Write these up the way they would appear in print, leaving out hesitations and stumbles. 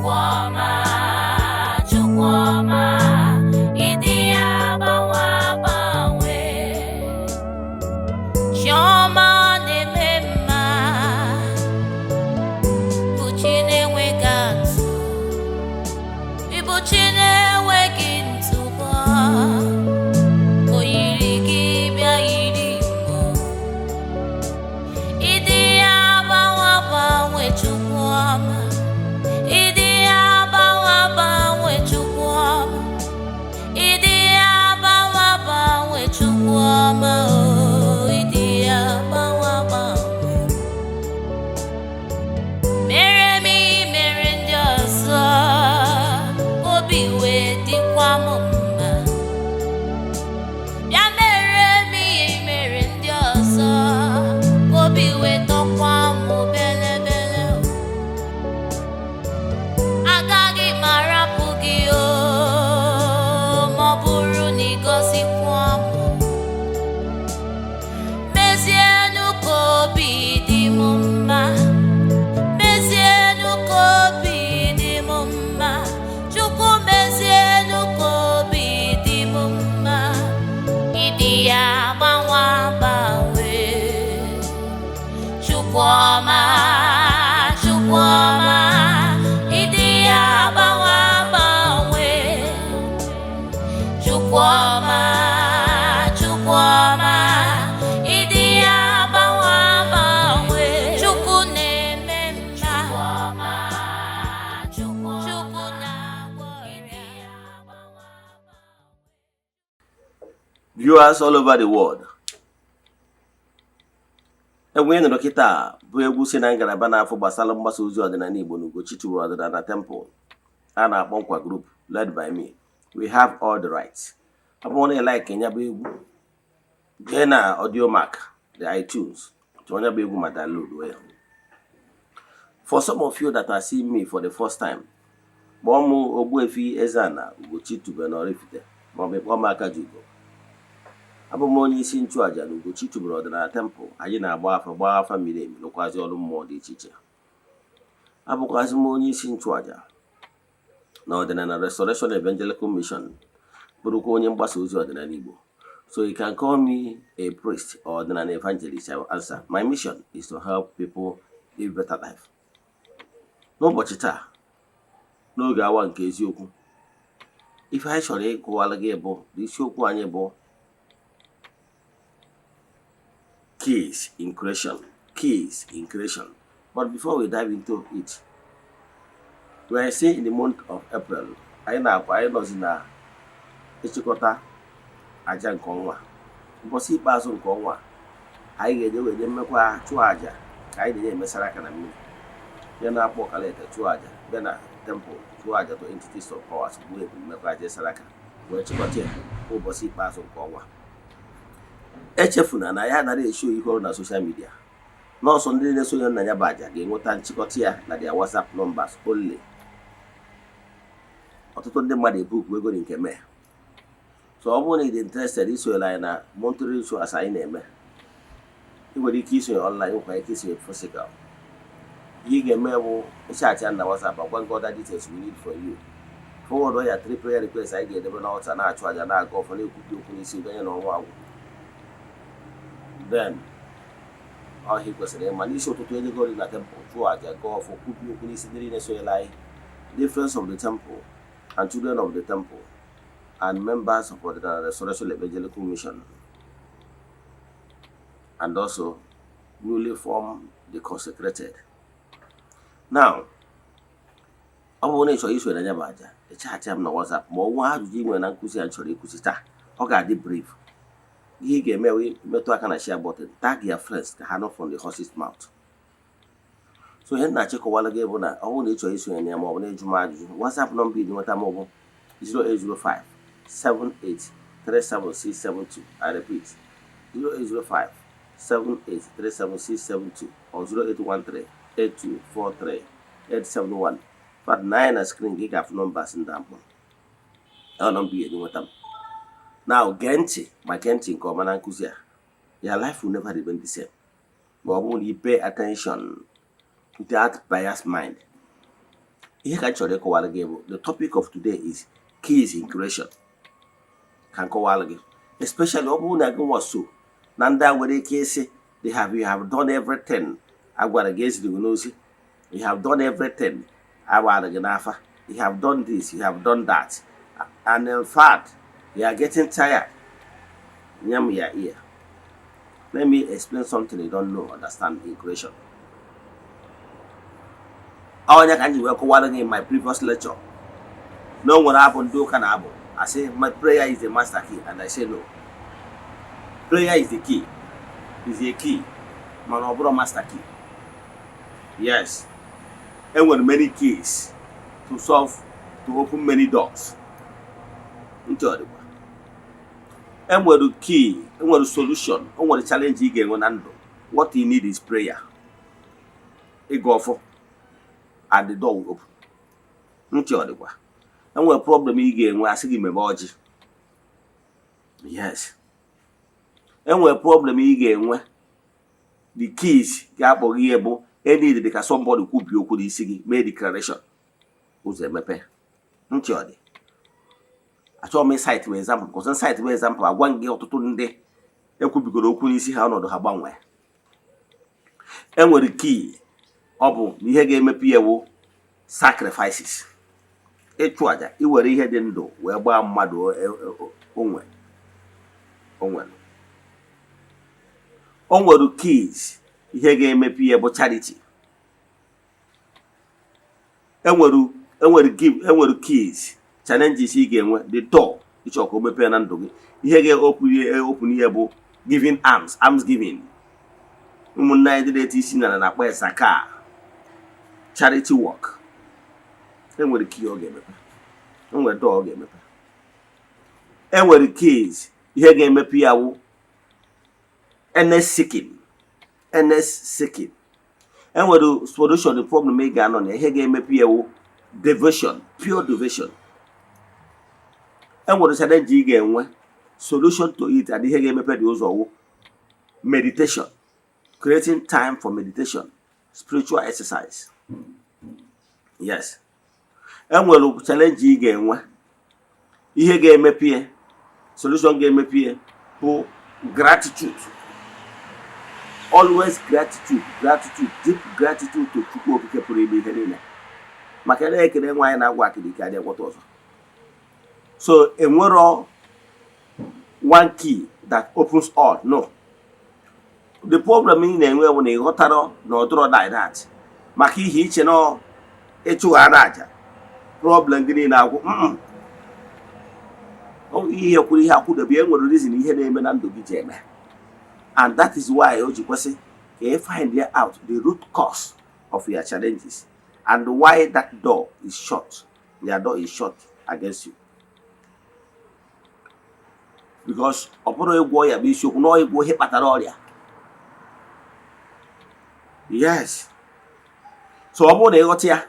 Chukwuma, Chukwuma, ịdị ya agbanwe agbanwe. Chiọma na-eme mma, bụ chi na-enweghị atụ, ịbụ chi na-enweghị ntụpọ, o yiri gị bịa yiri mbụ. Ịdị ya agbanwe agbanwe, Chukwuma. Ịdị ya agbanwe agbanwe, Chukwuma. Ịdị ya agbanwe agbanwe, Chukwuma, o ịdị ya agbanwe agbanwe. Mere m ihe mere ndị ọzọ, obi wee dịkwa m mma. Bịa mere m ihe mere ndị ọzọ, obi wee tọkwa m belebele. Agaghị m arapụ gị o, ma ọ bụrụ na ị gọzikwa m. Mezienụ ka obi dị m mma. Mezienụ ka obi dị m mma. Chukwu, mezienụ ka obi dị m mma. Ịdị ya agbanwe agbanwe. Chukwuma, Chukwuma, ịdị ya agbanwe agbanwe. Chukwuma, Chukwuma, ịdị ya agbanwe agbanwe. Chukwu na-eme mma. Chukwu na-agwọ ọrịa. Viewers all over the world, egwu ị nụrụ kịta bụ egwu si na ngalaba na-afụ gbasara mgbasa ozi ọdịnala Igbo na Ugochi tụrụ ọdịnala temple a na-akpọ Nkwa Group, led by me. We have all the rights. Ọ bụrụ na ị like ya bụ egwu, jee na Audiomack, the iTunes, chọọ ya bụ egwu ma download ya. For some of you that are seeing me for the first time, kpọọ m Ogbuefi Eze-Ana Ugochi tubelu n'Oraifite, maọbụ kpọọ m Akajiugo. Abụ m onye isi nchụàjà na Ugochi tubelu ọdịnala temple. Anyị na-agba afa, gbaa afa miri emi, lụkwazị ọrụ mmụọ dị iche iche. Abụkwazị m onye isi nchụàjà na Ọdịnala Restoration Evangelical Mission, bụrụkwa onye mgbasa ozi ọdịnala Igbo. So you can call me a priest or ọdịnala evangelist, I will answer. My mission is to help people live better life. N'ụbọchị taa, n'oge awa nke eziokwu, ife anyị chọrọ ịkụwara gị bụ, isiokwu anyị bụ keys in creation, keys in creation. But before we dive into it, we are still in the month of April. Anyị na-akwa, anyị nọzi na ịchịkọta aja nke ọnwa. Ụbọchị ikpeazụ nke ọnwa, anyị ga-eje wee je mmekwa chụọ aja ka anyị na-enye emesara aka na mmiri ya na-akpọ ọkalete, chụọ aja, bịa na temple, chụọ aja to entities of powers, gbuo ebu, mmekwa aja esara aka, wee chịkọta ya ụbọchị ikpeazụ nke ọnwa. Echefuna na ya anaghị eshow ihe ọrụ na social media. Nọọsụ ndị na-esonye na ya bụ aja ga-enweta nchịkọta ya na their WhatsApp numbers only. Ọtụtụ ndị mmadụ ebuku ego nke mee. So ọ bụrụ na ị dị interested isonyere anyị na monthly rituals anyị na-eme, ị nwere ike isonye online, nwekwa ike isonye physical. Ihe ị ga-eme bụ ịchat ya na WhatsApp, agwa gị other details we need for you. Forward ya three prayer requests anyị ga-edebe n'altar, na-achụ aja, na-aga ọfọ, na-ekwubi okwu n'isi ganye na ọnwa agwụ. Then ọhịa ị kwesịrị ịma, n'isi ụtụtụ ejegori na temple, chụọ aja, gaa ọfọ, kwubi okwu n'isi ndị niile sonyere anyị, the friends of the temple and children of the temple and members of Ọdịnala Restoration Evangelical Mission, and also newly formed, the consecrated. Now, ọ bụrụ na ị chọrọ isonye na ya bụ aja, ị chat m na WhatsApp, ma ọ nwee ajụjụ ị nwere na nkụzi a chọrọ ịkụzi taa. Ọ ga-adị brief. Ihe ị ga-eme wee metụ aka na share button, tag your friends ka ha nụ from the horse's mouth. So ihe m na-achịkọwala gị bụ na ọ bụrụ na ị chọrọ isonye na ya, ma ọ bụ na ịjụ m ajụjụ, WhatsApp nọmba iji nweta m bụ 0805 78 37672. I repeat, 0805 7837672 or 0813 8243 871. But na na screen gị ga-afụ numbers ndị akpọ ọ nọmba ihe nweta m. Now gee ntị, ma gee ntị nke ọma na nkụzi a. Your life will never remain the same ma ọ bụrụ na you pay attention without bias mind. Ihe ka m chọrọ ịkọwara gị bụ, the topic of today is keys in creation. Ka m kọwara gị, especially ọ bụrụ na gị nwa so na ndị a nwere ike ịsị they have you have done everything a gwara gị, eziri gị n'ozi, you have done everything a gwara gị n'afa, you have done this, you have done that, and in fact you are getting tired. Nye m your ear. Let me explain something you don't know, understand in creation. Onye ka m ji wee kọwara gị in my previous lecture na o nwere abụ ndị ụka na-abụ asị, "My prayer is the master key," and I say no. Prayer is the key, is a key, mana ọ bụrụ master key. Yes, enwere many keys to solve, to open many doors. Ntị ọ dịkwa. Enwere key, enwere solution. O nwere challenge ị ga-enwe na ndụ. What you need is prayer, ịga ọfọ, and the door will open. Ntị ọ dịkwa. Enwere problem ị ga-enwe, asị gị mebe ọjị. Yes, enwere problem ị ga-enwe, the keys ga-akpọ gị ihe bụ any dị ka somebody kwubie okwu n'isi gị, mee declaration, ụzọ emepe. Ntị ọ dị. Achọghị m cite w example, because cite w example, agwa gị ọtụtụ ndị ekwubigoro okwu n'isi ha, ọnọdụ ha gbanwee. Enwere key ọ bụ na ihe ga-emepe ya wụ sacrifices, ịchụ àjà, iwere ihe dị ndụ wee gbaa mmadụ onwe onwere. O nwere keys ihe ga-emepe ihe bụ charity. Enwere give, enwere keys challenges ị ga-enwe, the door ịchọ ka o mepee na ndụ gị, ihe ga-open ihe, open ihe bụ giving alms, alms giving. Ụmụnne anyị ndị na-eti isi nara na-akpọ ya zaka, charity work. Enwere key ọ ga-emepe, enwere door ọ ga-emepe. Enwere keys ihe ga-emepe ya wụ earnest seeking, earnest seeking. Enwere solution, the problem ị ga-anọ na ihe ga-emepe ya wụ devotion, pure devotion. Enwere challenge ị ga-enwe, solution to it and ihe ga-emepe dị ụzọ wụ meditation, creating time for meditation, spiritual exercise. Yes, enwere challenge ị ga-enwe, ihe ga-emepe ya, solution ga-emepe ya bụ gratitude, always gratitude, gratitude, deep gratitude to Chukwu Okike pụrụ ime ihe niile, maka na ekele nwaanyị na-agwa akịrị ike adị agwọta ọzọ. So enwero one key that opens all. No, the problem ị na-enwe bụ na ị ghọtara na ọ dịrọ like that, maka ihe iche na ịchụghara aja, problem gị niile agwụ. Ihe kwuru ihe akwụdobe, e nwere reason ihe na-eme na ndụ gị ji eme, and that is why o ji kwesị ka ị find out the root cause of your challenges and why that door is shut, your door is shut against you, because ọ bụrụ ịgwọ ya bụ isiokwu na ịgwọ ihe kpatara ọrịa. Yes, so ọ bụrụ na ịghọta ya,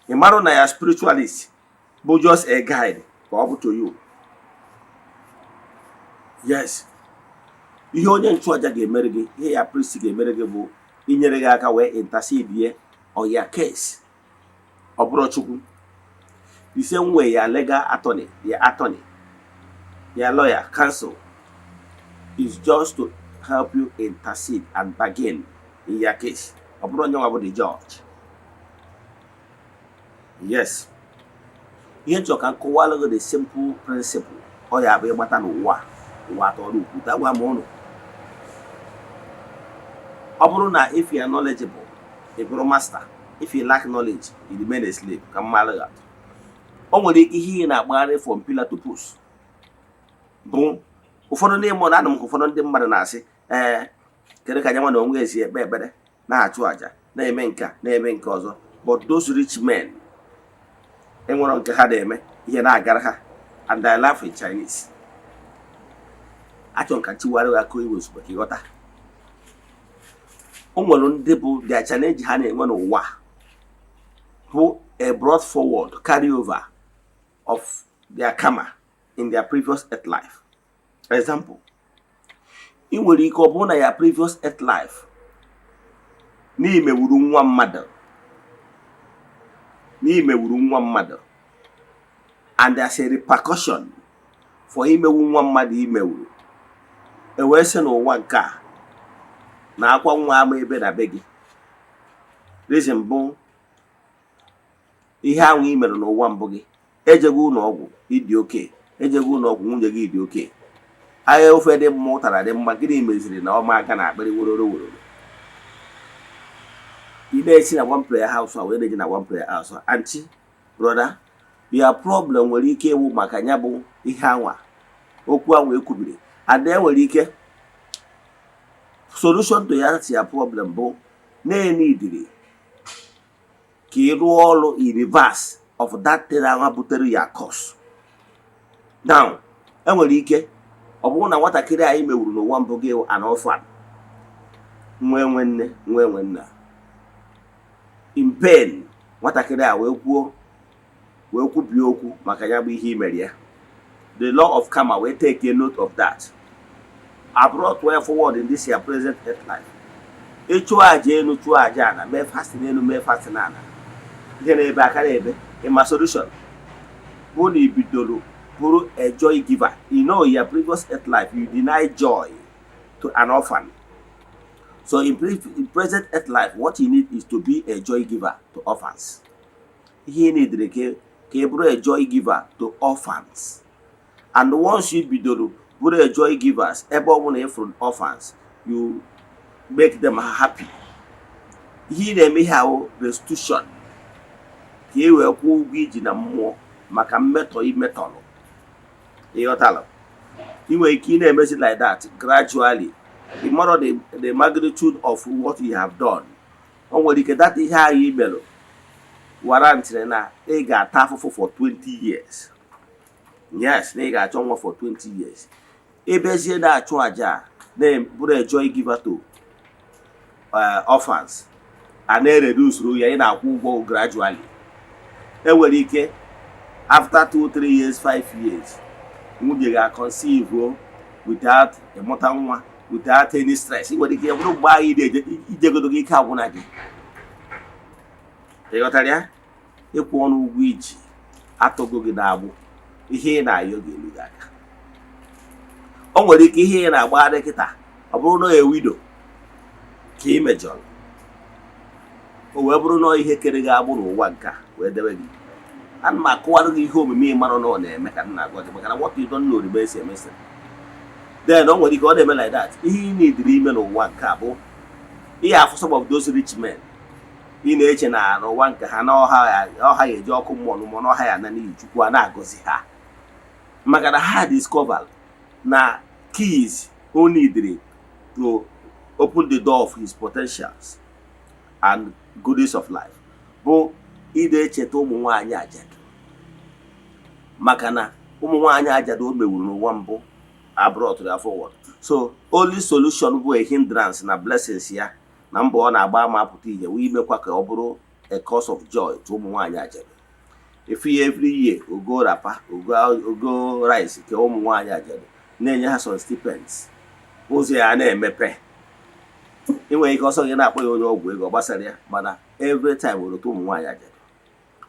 ị marụ na ya spiritualist bụ just a guide ka ọ bụ to you. Yes, ihe onye nchụaja ga-emere gị, ihe ya priest ga-emere gị bụ inyere gị aka wee intercede ye on your case. Ọ bụrụ Chukwu, the same way your legal attorney, your attorney, your lawyer, counsel is just to help you intercede and bargain in your case. Ọ bụrụ onye nwa bụ the judge. Yes, ihe nchọ ka m kọwalụ gị, the simple principle ọ ya bụ ịgbata n'ụwa, ụwa atọrọ ukwu. Agwa m ụnụ, ọ bụrụ na if you are knowledgeable, ị bụrụ master. If you lack knowledge, you remain a slave. Ka m malụ gị atụ, o nwere ike ihe ị na-akpagharị from pillar to post bụ ụfọdụ n'ime na anụ m ka ụfọdụ ndị mmadụ na-asị, "Ee, kedu ka nyanwa na onwe esi ekpe ekpere, na-achụ àjà, na-eme nke a, na-eme nke ọzọ?" But those rich men enwere nke ha na-eme, ihe na-agara ha, and I laugh in Chinese. Achọrọ ka ntiwara aka iwe ozugbo ka ịghọta. O nwere ndị bụ their challenge ha na-enwe n'ụwa bụ a brought forward carry over of their karma in their previous earth life. Example, ị nwere ike ọ bụrụ na ya previous earth life n'imewuru nwa mmadụ. Na imewuru nwa mmadụ, and there's a repercussion for imewu nwa mmadụ imewuru. E wee sị n'ụwa nke a na akwa nwa ama ebe na be gị. Reason bụ ihe ahụ i mere n'ụwa mbụ gị. Ejego ụlọ ọgwụ, ịdị oke. Ejego ụlọ ọgwụ, nwunye gị dị oke. Ahịa ofe dị mma, ụtara dị mma. Gịnị meziri na ọma aka na akpịrị wororo wororo? Ị na-esi na one prayer house a wee na-eje na one prayer house a. Aunty, brother, your problem nwere ike ịwụ maka ya bụ ihe anwa, okwu anwa ekwubiri. And e nwere ike solution to ya ya problem bụ na-enidiri ka ị rụọ ọrụ in reverse of that thing anwa butere ya cause. Now, enwere ike ọ bụrụ na nwatakịrị anyị mewuru n'ụwa mbụ gị an orphan, nwa enwe nne, nwa enwe nna, in pain, nwatakịrị a wee kwuo, wee kwubie okwu maka ya bụ ihe i mere ya. The law of karma wee take a note of that, abroad way forward in this your present earth life. Ịchụọ aja elu, chụọ aja ana, mee fasting elu, mee fasting ana, ihe na-ebe aka na-ebe. Ịma solution bụ na ibidoro bụrụ a joy giver. You know, your previous earth life, you deny joy to an orphan. So in present earth life, what you need is to be a joy giver to orphans. Ihe ị need ka ị bụrụ a joy giver to orphans. And once you bidoro bụrụ a joy givers, ebe ọ bụla ị fụrụ orphans, you make them happy. Ihe ị na-eme ihe ahụ, restitution, ka ị wee kwụọ ụgwọ iji na mmụọ maka mmetọ imetọrọ. Ịghọtala? Ị nwere ike ị na-emezi like that gradually. Ị marọ the magnitude of what you have done. O nwere ike that ihe ahụ i merụ warrantịrị na ị ga-ata afụfụ for 20 years. Yes, na ị ga-achọ nwa for 20 years. Ebezie na-achụ aja, na-bụrụ a joy giver to orphans, a na-ereduce ya, ị na-akwụ ụgwọ gradually. Enwere ike after 2, 3 years, 5 years, nwunye ga-conceive without ịmụta nwa, without any stress. Ị nwere ike bụrụ mgbe ahụ ijegodo gị ike agwụna gị. Ị ghọtara ya? Ịkwụ ọnụ ụgwọ iji atọgo gị n'agbụ. Ihe ị na-ayọ ga-elu gị aka. O nwere ike ihe ị na-agbagharị kịta, ọ bụrụ na ewido ka ị mejọrọ, o wee bụrụ na ihe kere gị agbụ n'ụwa nke a wee debe gị. Ana m akụwara gị ihe omume ị mara na ọ na-eme ka m na-agwa gị, maka na what you don't know remains a mystery. Then o nwere ike ọ na-eme like that. Ihe ị na-ediri ime n'ụwa nke a bụ ihe afụ some of those rich men ị na-eche na n'ụwa nke ha na ọha ọha ya eji ọkụ mmụọ mmụọ na ọha ya na n'ihi Chukwu a na-agọzi ha, maka na ha discover na keys o needed to open the door of his potentials and goodies of life bụ ide echeta ụmụ nwaanyị ajadu, maka na ụmụ nwaanyị ajadu o mewuru n'ụwa mbụ abroad ya forward. So only solution bụ a hindrance na blessings ya na mbọ ọ na-agba ma apụta ihe wee imekwa ka ọ bụrụ a cause of joy to ụmụ nwaanyị ajadu. Ifu ya every year, ogo wrapper, ogo, ogo rice ke ụmụ nwaanyị ajadu, na-enye ha some stipends, ụzọ ya na-emepe. Ị nwere ike ọsọ gị na-akpọ ya onye ọgwụ ego gbasara ya, mana every time were ụmụ nwaanyị ajadu,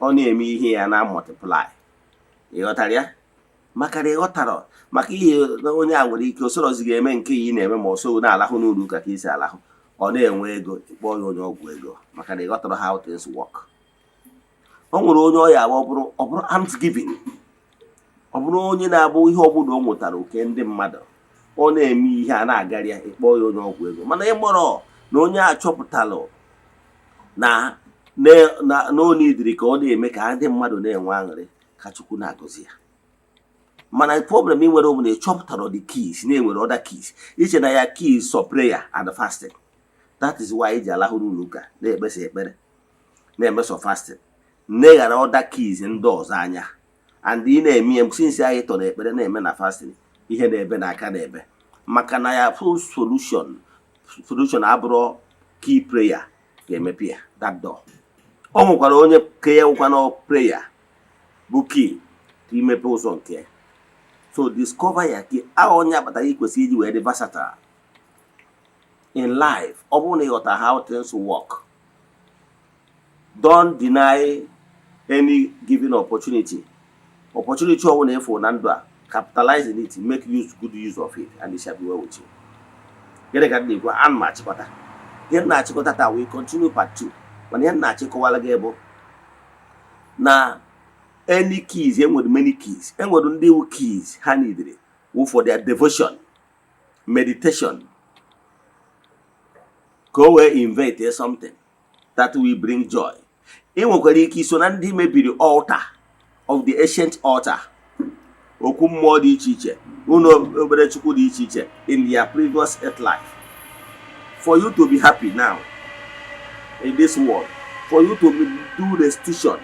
ọ na-eme ihe ya na multiply. Ị ghọtara ya? Maka na ị ghọtara maka ihe na onye a nwere ike osorozi ga-eme nke ị na-eme, ma ọsọ na-alahụ n'ụlọ ụka ka isi alahụ, ọ na-enwe ego, ịkpọọ ya onye ọgwụ ego, maka na ị ghọtara how things work. O nwere onye ọya ọ bụrụ, ọ bụrụ alms giving, ọ bụrụ onye na-abụ ihe ọbụla o nwetara oke ndị mmadụ, ọ na-eme ihe a na-agarị ya, ịkpọọ ya onye ọgwụ ego. Mana ị mụrọ na onye a chọpụtalụ na o nidiri ka ọ na-eme ka ndị mmadụ na-enwe aṅụrị, ka Chukwu na-agọzi ya. Mana problem ị nwere bụ na ị chọpụtara the keys, na-enwere other keys. Iche na ya keys so prayer and fasting. That is why iji alahụ n'ụlọ ụka na-ekpesa ekpere, na-emeso fasting, na-eghara other keys ndị ọzọ anya. And ị na-eme ya since anyị tọ n'ekpere, na-eme na fasting, ihe na-ebe n'aka na-ebe, maka na ya full solution abụrụ key prayer ga-emepe ya that door. O nwekwara onye ke ya nwekwa na prayer bụ key ka imepe ụzọ nke ya. So discover ya key ahụ. Onye akpatara ị kwesịrị iji wee dị versatile in life. Ọ bụrụ na ịghọta how things work, don't deny. Any given opportunity, opportunity ọbụla ịfụ na ndụ a, capitalize in it, make use good use of it, and it shall be well with you. Gịnị ka m na-ekwu? Ana m achịkọta ihe m na-achịkọta taa. We continue part 2, mana ihe m na-achịkọwala gị bụ na any keys, enwere many keys. Enwere ndị wu keys ha needed wụ for their devotion, meditation, ka o wee invent something that will bring joy. Ị nwekwara ike iso na ndị mebiri altar of the ancient altar, okwu mmụọ dị iche iche, ụlọ obere chukwu dị iche iche in their previous earth life. For you to be happy now in this world, for you to do restitution,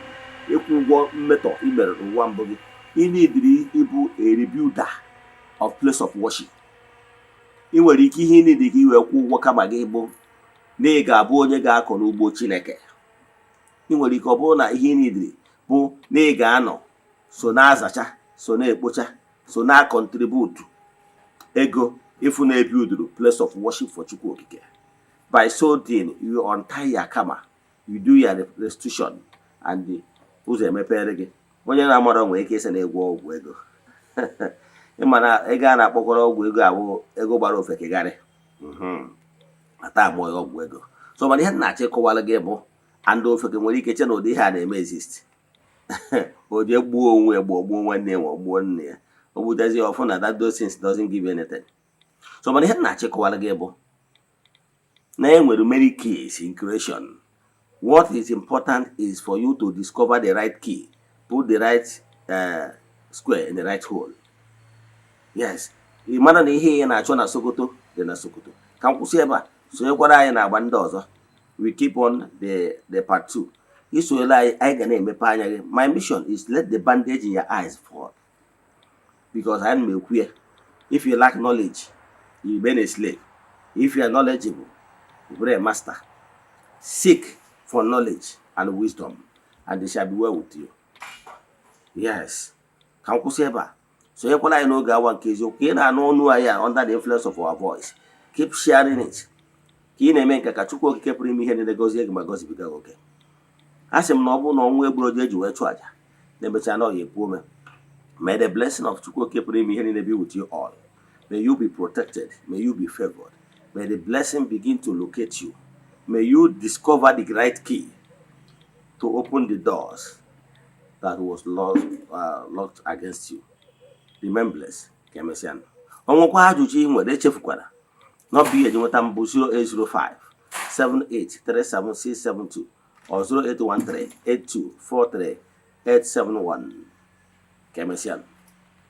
ịkwụ ụgwọ mmetọ i mere n'ụwa mbụ gị, ị neediri ịbụ a rebuilder of place of worship. Ị nwere ike, ihe ị need ka ị wee kwụ ụgwọ kama gị bụ na ị ga-abụ onye ga-akọ n'ugbo Chineke. Ị nwere ike ọ bụrụ na ihe ị neediri bụ na ị ga-anọ so na-azacha, so na-ekpocha, so na-contribute ego ịfụ na ebuilduru place of worship for Chukwu Okike. By so doing, you untie your karma, you do your restitution, and ụzọ emepere gị. Onye na-amara nwere ike ịsị na ịgwọ ọgwụ ego. Ịma na ego a na-akpọkọrọ ọgwụ ego abụ ego gbara ofekegharị ata agbọ ya ọgwụ ego. So mana ihe m na-achọ ịkọwara gị bụ and ofeke nwere ike che na ụdị ihe a na-eme exist, o jee gbuo onwe ya, gbuo nwanne ya, ma ọ gbuo nne ya, o gbutezie ọfụ na that those things doesn't give you anything. So mana ihe m na-achọ ịkọwara gị bụ na e nwere many keys in creation. What is important is for you to discover the right key, put the right square in the right hole. Yes, ị mara na ihe ị na-achọ na Sokoto dị na Sokoto. Ka m kwụsị ebe a. Sonyekwara anyị na agba ndị ọzọ. We keep on the part 2. Isonyela anyị, anyị ga na-emepe anya gị. My mission is let the bandage in your eyes fall, because anyị ma ekwu ya, if you lack knowledge, you remain a slave. If you are knowledgeable, you be a master. Seek for knowledge and wisdom, and it shall be well with you. Yes, ka m kwụsị ebe a. Sonyekwala anyị n'oge awa nke eziokwu, ka ị na-anụ ọnụ anyị a under the influence of our voice. Keep sharing it. Ka ị na-eme nke ka Chukwu Okike pụrụ ime ihe niile gọzie gị ma gọzibiga gị oke. A sị m na ọ bụrụ na ọnwụ egburu oji eji wee chụọ aja na-emecha na ọ ya epu ome. May the blessing of Chukwu Okike pụrụ ime ihe niile be with you all. May you be protected. May you be favored. May the blessing begin to locate you. May you discover the right key to open the doors that was locked against you. Remain blessed. Ka emesịa. Ọ nwekwa ajụjụ ị nwere, echefukwara nọmba ihe eji nweta mbụ, 0805 7837672 or 0813 8243 871. Ka emesịa.